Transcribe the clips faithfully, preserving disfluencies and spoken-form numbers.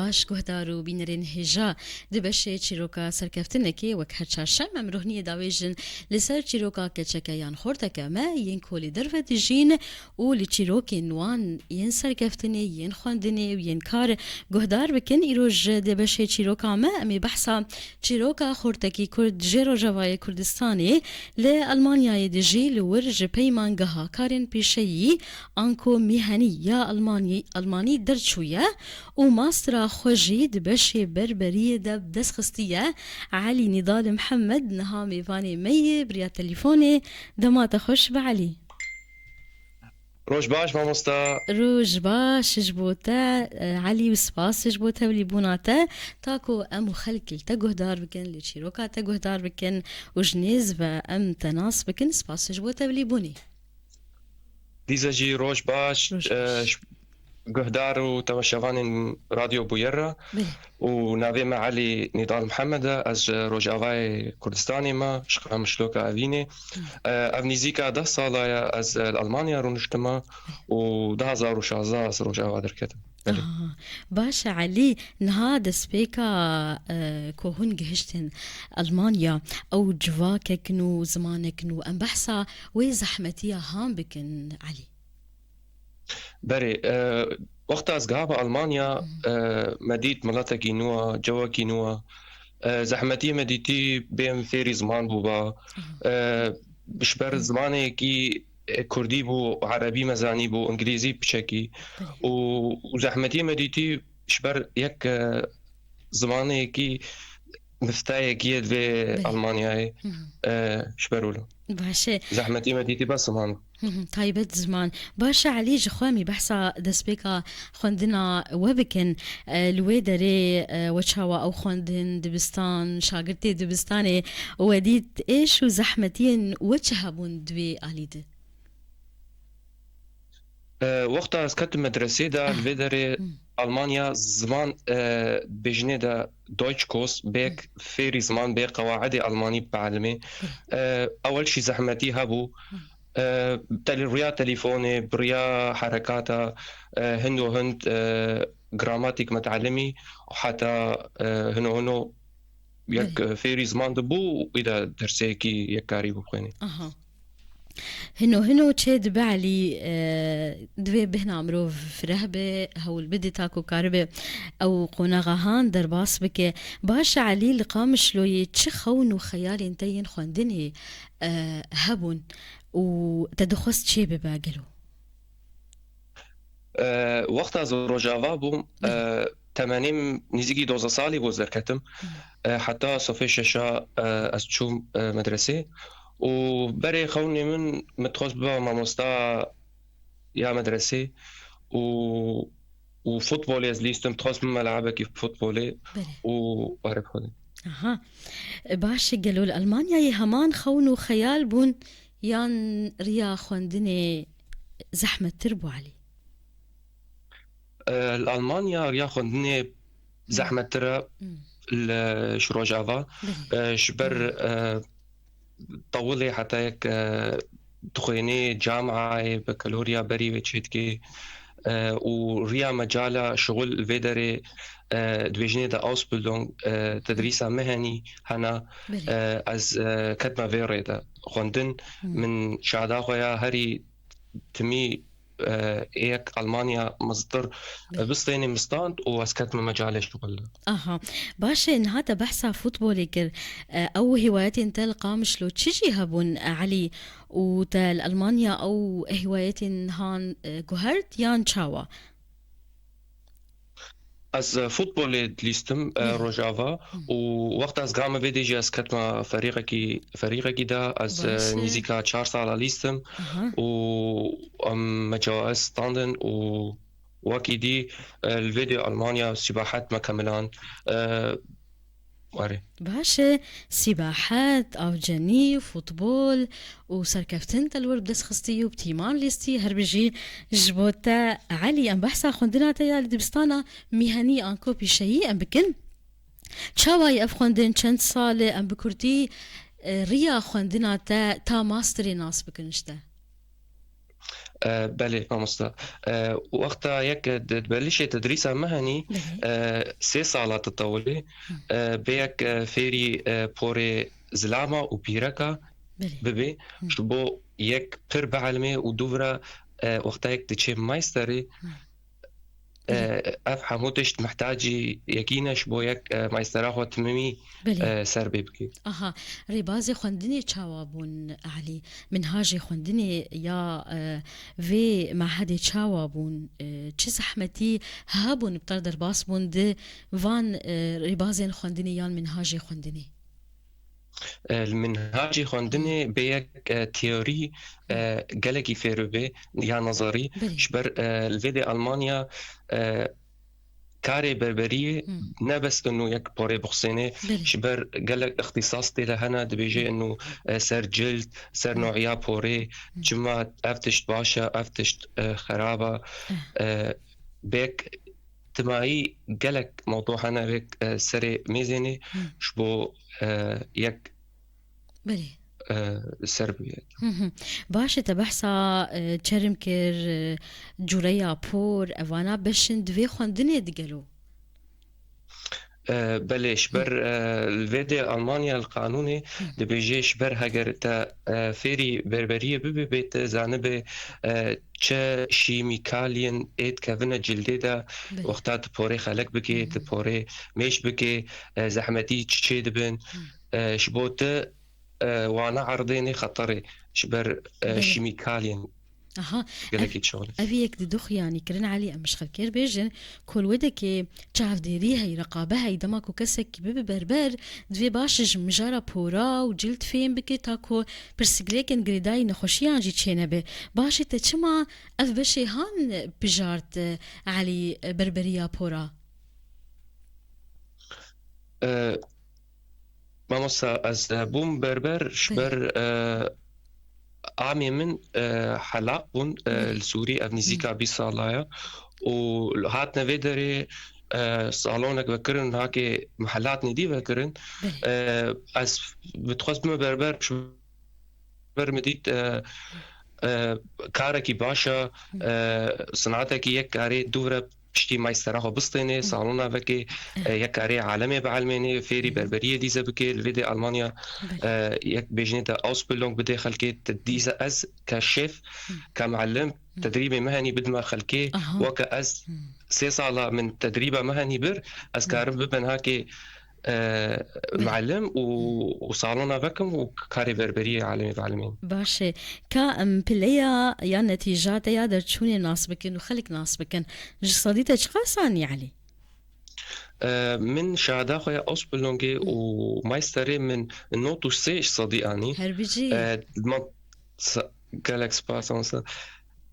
Baş guhdar û bînerên hêja, di beşê çîroka serkeftinekê wek her çarşem em rohniyê davêjin li ser çîroka keçeke yan xorteke me yên ku li derve dijîn û li çîrokên wan yên serkeftinê, yên xwendinê û yên kar guhdar bikin. Îroj di beşê çîroka me em ê behsa çîroka xortekî Kurd ji Rojavayê Kurdistanê li Almanyayê dijî li wir ji peymangeha karên pêşeyî anko mîhenî ya Almanyî, Almanî derçûye û mastera xwe jî di beşê berberiyê de bi dest xistiye. Elî Nîdal Mihemed niha mêvanê me ye bi riya telîfonê. Dema te xweş be Elî. Roj baş mamosta. Roj baş ji bo te, e, Elî, û spas ji bo tevlîbûna te. Ta ku em û xelk li te guhdar bikin, li çîroka te guhdar bikin û ji nêz ve em te nas bikin, spas ji bo tevlîbûnê. Dîsa jî roj baş, Roj baş. e, ş-, guhdar û temaşevanên Radyo Bûyer re. Belê. Û navê me Elî Nîdal Mihemed e, ez ji Rojavayê Kurdistanê me, ji Qamişloka Evînê. E, ev nîzîka deh sala ye ez, e, li Almanya rûniştime û du hazar û şazdeh ez Rojava derketim. Belê. Aha. Baş e Elî, niha destpêka, e, ku hûn gihiştin Almanya, ew civakek nû, zimanek nû, em behsa wê zehmetiya han bikin Elî. Berê, e, wexta ez gihaba Almanya, Mhm. e, me dît miletekî nû e, cewekî nû e. E, zehmetiyê me dîtî bêm fêrî ziman bûba. Mhm. E, ji ber Mhm. zimanekî, e, kurdî bû, erebî me zanîbû, îngilîzî piçekî. Belê. Û, û zehmetiyê me dîtî ji ber yek, e, zimanekî miftayekî ye divê Belê. Almanyayê, Mhm. e, ji ber wilo. Baş e. Zehmetiyê me dîtî bes ziman. Hı hı, taybet ziman. Baş e Elî, ji xwe em ê behsa destpêka xwendina we bikin. E, li wê derê, e, we çawa ew xwendin, dibistan, şagirtê dibistanê we dît, êş û zehmetiyên we çi hebûn di wê alî de? E, wexta ez ketim medresê de, Ah. li vê derê Hı. Almanya ziman, e, bêjinê de Deutschkurs, bêk Hı. fêrî ziman, bê qewaidê Almanî bielimê. Hı. E, ewel jî zehmetî hebû. Hı. E, tel-, riya telîfonê, bi riya herekata, e, hindo hind, e, gramatîk metelimî, heta, e, hino hino yek, Belê. e, fêrî ziman dibû, wî de derseyekî yek karî bixwînî. Aha. Hino hino çê dibe Elî, e, divê bihna mirov fireh be, hewl bide ta ku karibe ew qonaxa han derbas bike. Baş e Elî, li Qamişloyê çi xewn û xeyalên te yên xwendinê, e, hebûn û te dixwest çê bibe gelo? E, wexta ez Rojava bûm, Belê. e, temenê min nîzîkî dozdeh salî bû ez derketim. Hı. E, heta sofê şeşa, e, ez çûm, e, medresê. Û berê xewnê min, min dixwest biba mamosta ya medresê û, û futbolê ez lîstim, dixwest bibime le'ebekî futbolê Belê. û erê bixwedin. Aha. Baş e, gelo li Almanyayê heman xewn û xeyal bûn yan riya xwendinê zehmettir bû Elî? E, li Almanya riya xwendinê Hmm. zehmettir e Hmm. li, ji Rojava. Belê. E, ji ber, Hmm. e, tewilê heta yek, e, dixwênê camiayê, bakalorya berî wê çêdikê, e, û riya mecala şixul li vê derê, e, dibêjinê de Ausbildung, e, tedrîsa mihenî hena, Belê. e, ez, e, ketime vê rê de. Xwendin Hmm. min şada xwe ya herî timî, e, yek Almanya meztir, Belê. bistênê min stand û ez ketime mecalê şixul de. Aha. Baş e, niha te behsa futbolê kir. E, ew hîwayetên te li Qamişlo çi jî hebûn, e, Elî? Û te li Almanya ew hîwayetên han, e, guhert yan çawa? Ez, e, futbolê dilîstim, e, Belê. Rojava Hı. û wexta ez gama vê dê jî ez ketime ferîqekî, ferîqekî de, ez, e, Baş e. nîzîka çar sala lîstim Aha. û em me cewayez standin û wekî dî, e, li vê dê Almanya sîbahet me kemilan. E, Erê. Baş e, sîbahet, avcenî, futbol û serkeftin te li wir bi dest xistî û bi tîman lîstî, her bijî ji bo te Elî. Em behsa xwendina te ya li dibistana mîhenî anko pîşeyî em bikin. Çawa ye ev xwendin, çend sal e, em bi kurtî, e, riya xwendina te ta masterê nas bikin ji te? E, belê, mamosta. E, wexta yek di, di belişê tedrîsa mehenî, Belê. e, sê sala titewilê, Hı. e, bê yek, e, fêrî, e, porê zilama û pîreka Belê. bibê, Hı. ji bo yek pir bielmê û dûvira, e, wexta yek diçê maysterê, Hı. e, Belê. ev hemû tişt mihtacî yekî ne ji bo yek, e, maystera xwe timimî, Belê. e, ser bê bikê. Aha, rêbazê xwendinê çawa bûn, Elî? Minhajê xwendinê ya, e, vê mehedê çawa bûn? E, çi zehmetî hebûn bi te re derbas bûn di van, e, rêbazên xwendinê yan minhajê xwendinê? E, li minhacê xwendinê bê yek, e, teorî, e, gelekî fêr bibe ya nazarî. Belê. Ji ber, e, li vê dê Almanya, e, karê berberiyê Hmm. ne bes inu yek porê bixusêne, Belê. ji ber gelek ixtîsas tê de hene, dibêje Hmm. inu, e, ser cild, ser Hmm. noya porê, Hmm. çima ev tişt baş e, ev tişt, e, xerab e. Eh. E, bêk timayî gelek mewdu hene vêk, e, serê mêzênê Hmm. ji bo, e, yek Belê. e, ser bûye. Hı hı. Baş e, te behsa, e, çerm kir, e, cûreya por, evana beşin di vê xwendinê digelo. E, belê, ji ber, e, li vê dê Almanya li qanûnê Hı. dibêje ji ber heger te, e, fêrî berberiyê bibe, bê te zanibe, e, çi şîmîkaliyên ê dikevine cildê de, Belê. wexta tu porê xelek bike, tu Hı. porê mêş bike, e, zehmetî çi çê dibin. Hı. E, ji bo tu, e, wana erdê nê xeterê ji ber, e, Belê. şîmîkaliyên Aha, gelekî ev, çol. ev yek di du xuyanî kirin, Elî, em ji xelkê re bêjin, ku li wê dekê çavdêrî heyî, reqabe heyî, dema ku kesekî bibe berber, divê baş ji mijara pora û cild fêm bike, ta ku pirsgirêkên girêdayî nexweşiyan jî çênebe. Baş e, te çima ev beşê han pijart, Elî, berberiya pora? E, Mamosta, ez, e, bûm berber ji Belê. ber, e, amê min, e, helaq bûn, e, Belê. li Sûrî, ev nîzîka Hı. bîst sala ye. Û hatine vê derê, e, salonek vekirin, hakê mihelatnê dî vekirin. Belê. E, ez bi dixwest bime berber, ji ber min dît, e, e, karekî baş e, Hı. e, sinatekî yek karê dû re piştî maystera xwe bistênê, Hı. salona vekê, Hı. e, yek karê alemê bielmênê, fêrî Hı. berberiyê dîze bike, li vê dê Almanya, Belê. e, yek bêjinê de Ausbildung bide xelkê, te dîze ez ke şêf, Hı. ke muellim, Hı. tedrîbê mehenî bidime xelkê, Aha. weke ez Hı. sê sala min tedrîba mehenî bir, ez Hı. karim bibin hakê, e, Belê. muellim û, Hı. û salona vekim û karê berberiyê alemê bielmên. Baş e. Ka em pileya ya netîja te ya derçûnê nas bikin û xelk nas bikin. Ji sedî te çiqas anî, Elî? E, min şehada xwe ya Ausbildungê Hı. û meisterê min nod û sê ji sedî anî. Her bijî. E, man, sa-, gelek spas, mamosta.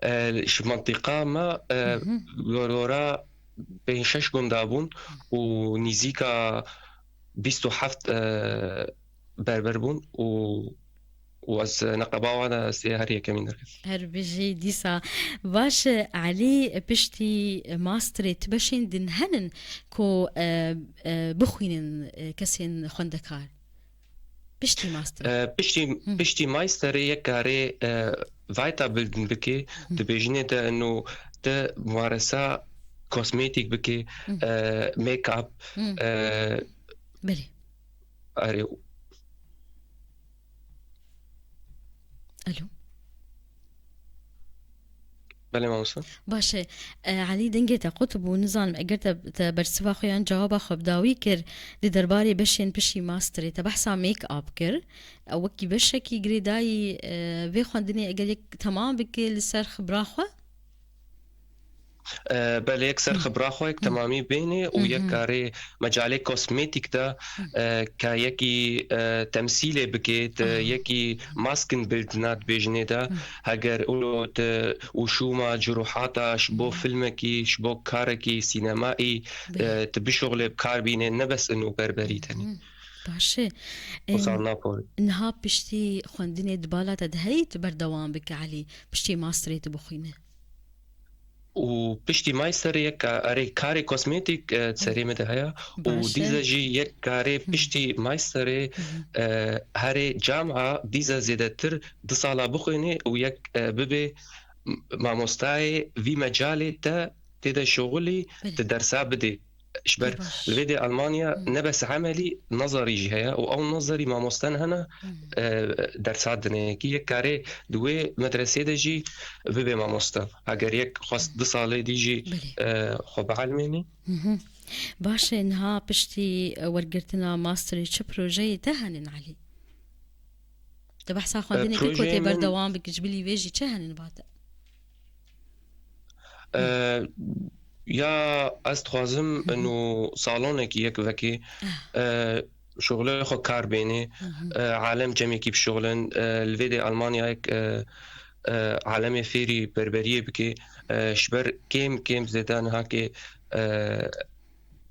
E, ji mentiqa me, e, Hı hı. lorora pênc şeş gunda bûn û nîzîka bîst û heft, e, berber bûn û, û ez neqeba wan de ez ê her yekemîn derket. Her bijî dîsa. Baş e, Elî, piştî masterê ti beşên din henin ku, e, e, bixwînin, e, kesên xwendekar? Piştî masterê. E, piştî, Hı. piştî masterê yek karê, e, weiterbildung bike, Hı. dibêjinê de eno te mumaresa kosmetîk bike, Hı. e, make-up, Hı. e, Belê. Erê. Alo. Belê, mamosta. Baş e. E, Elî, dengê te qut bû. Nizanim, eger te, te bersiva xwe yan cewaba xwe bi dawî kir, di derbarê beşên piştî masterê te behsa make-up kir. Ew wekî beşekî girêdayî, e, vê xwendinê eger yek temam bike li ser xibra xwe? E, belê, yek ser Hı. xibra xwe yek Hı. temamî bênê û Hı yek hı. karê mecalê kosmetîk de, Hı. e, ke yekî, e, temsîlê bike, te Aha. yekî maskin bildina dibêjinê de, Hı. heger û te û şûma, curuhata, ji bo Hı. filmekî, ji bo karekî sînemayî, Belê. e, tu bişuxulê bi kar bînê, ne bes ino berberî tenê. Hı. Baş e. Em, Wisa naporê. Niha piştî xwendinê di bala te de heyî tu berdewam bike, Elî, piştî masterê tu bixwîne? Û piştî maysterê yek ka-, erê karê kosmetîk, e, Hı. serê me de heye. Û Baş e. dîze jî yek karê Hı. piştî maysterê, Hı hı. e, herê camia dîze zêdetir du sala bixwînê û yek, e, bibe mamostayê vî mecalê te tê de şixulî, Belê. Ti dersa bidê. Ji ber Baş. Li vê dê Almanya Hmm. ne bes emelî, nazarî jî heye û ew nazarî mamosten hene, Hmm. e, dersa dinê. Yekî yek karê di wê medresê de jî bibe mamoste. Heger yek xwest Hmm. du salê dî jî, Belê. e, xwe bielmênî. Mhm. Baş e, niha piştî, e, wergirtina masterê çi projeyê te henin Elî? Te behsa E, xwendinê kir ku projeyê tê min berdewam bik, ji bilî vê jî çi henin ba te? E, ya ez dixwazim Hı hı. ino salonekî yek vekê, Ah. e, şixulê xwe kar bênê, Hı hı. e, alem cemekî bişixulin, e, li vê dê Almanyayek, e, e, alemê fêrî berberiyê bike, e, ji ber kêm kêm zêde niha kê, e,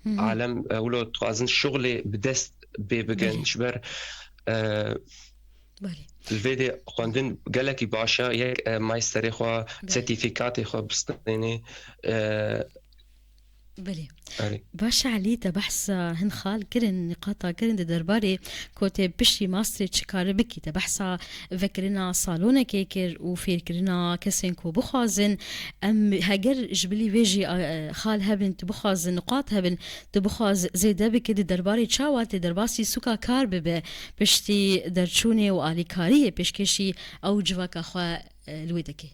Hı hı. alem, e, wilo dixwazin şixulê bi dest bê bikin, Belê. ji ber, e, Belê. li vê dê xwendin gelekî baş e, yek, e, maisterê xwe, Belê. sertîfîkatê xwe bistênê, e, Belê. Erê. Baş e Elî, te behsa hin xal kirin, niqata kirin di derbarê ku tê piştî masterê çi kar bikî. Te behsa vekirina salonekê kir û fêrkirina kesên ku bixwazin. Em heger ji bilî vê jî, e, xal hebin, tu bixwazin, niqat hebin, tu bixwaz zêde bikî di derbarê çawa tê derbasî sûka kar bibe, piştî derçûnê û alîkariyê pêşkêşî ew civaka xwe, e, li wê dikê.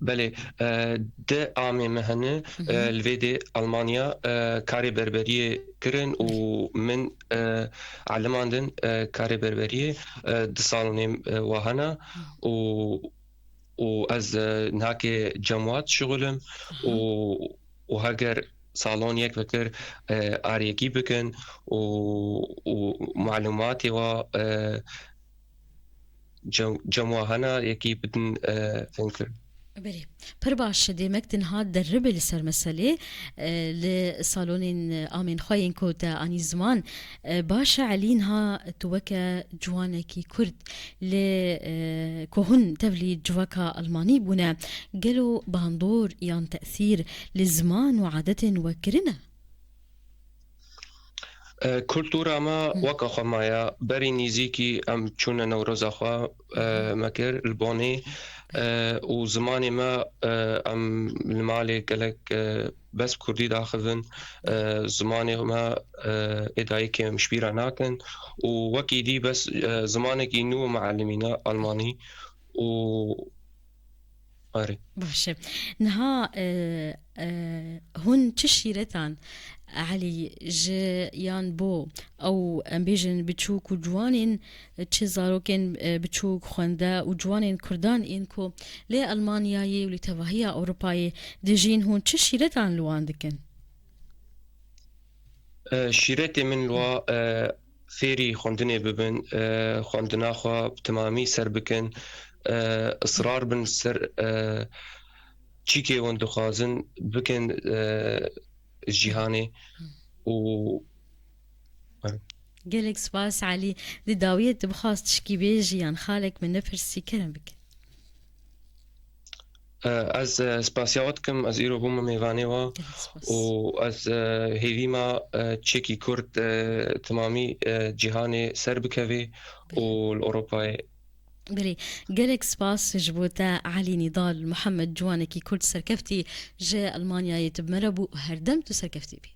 Belê, e, di amê me hene, Hı hı. e, li vê dê Almanya, e, karê berberiyê kirin û Belê. min, e, elimandin, e, karê berberiyê, e, di salonê, e, wa hene Hı. û, û ez, e, nihakê cemwat şixulim Aha. û, û heger salon yek vekir, e, arêkî bikin û, û malûmatê wa, e, cem-, cem wa hene yekî bidin, e, fêmkirin. Belê. Pir baş, demek tu niha derribe li ser meselê, e, li salonên, e, amên xwe yên ku te anî ziman. E, baş e Elî, niha tu weke ciwanekî Kurd li, e, ku hûn tevlî civaka Almanî bûne, gelo bandor yan tesîr li ziman û adetên we kirine? E, kultura me Hı. weka xwe maye. Berî nîzîkî em çûne Newroza xwe, e, Hı. me kir li Bonê, e, û zimanê me, e, em li malê gelek, e, bes kurdî daxivin. E, zimanê me, e, ê dayikê em ji bîra nakin û wekî dî bes, e, zimanekî nû me elimîne, almanî û Erê. Baş e. Niha, e, e, hûn çi şîretan, Elî, ji yan bo ew, em bêjin, biçûk û ciwanên, çi zarokên, e, biçûk, xwende û ciwanên kurdan ên ku lê Almanyayê û lê tevahiya Ewropayê dijîn, hûn çi şîretan li wan dikin? E, şîretê min li wa, e, fêrî xwendinê bibin, e, xwendina xwe bi temamî ser bikin, e, israr bin ser, e, çîkê hûn dixwazin bikin, e, cîhanê û, e. Gelek spas Elî. Di dawiyê tu bixwast tişkî bêjî yan xalek min nepirsî, kerem bike. E, ez, e, spasiya we dikim, ez îro bûme mêvanê we Gelek spas. û ez, e, hêvî me, e, çekî Kurd, e, temamî, e, cîhanê ser bikevê û li Ewropayê. Belê, gelek spas ji bo te Elî Nîdal Mihemed, ciwanekî Kurd serkeftî ji Almanyayê tu bi me re bû û herdem tu serkeftî bî.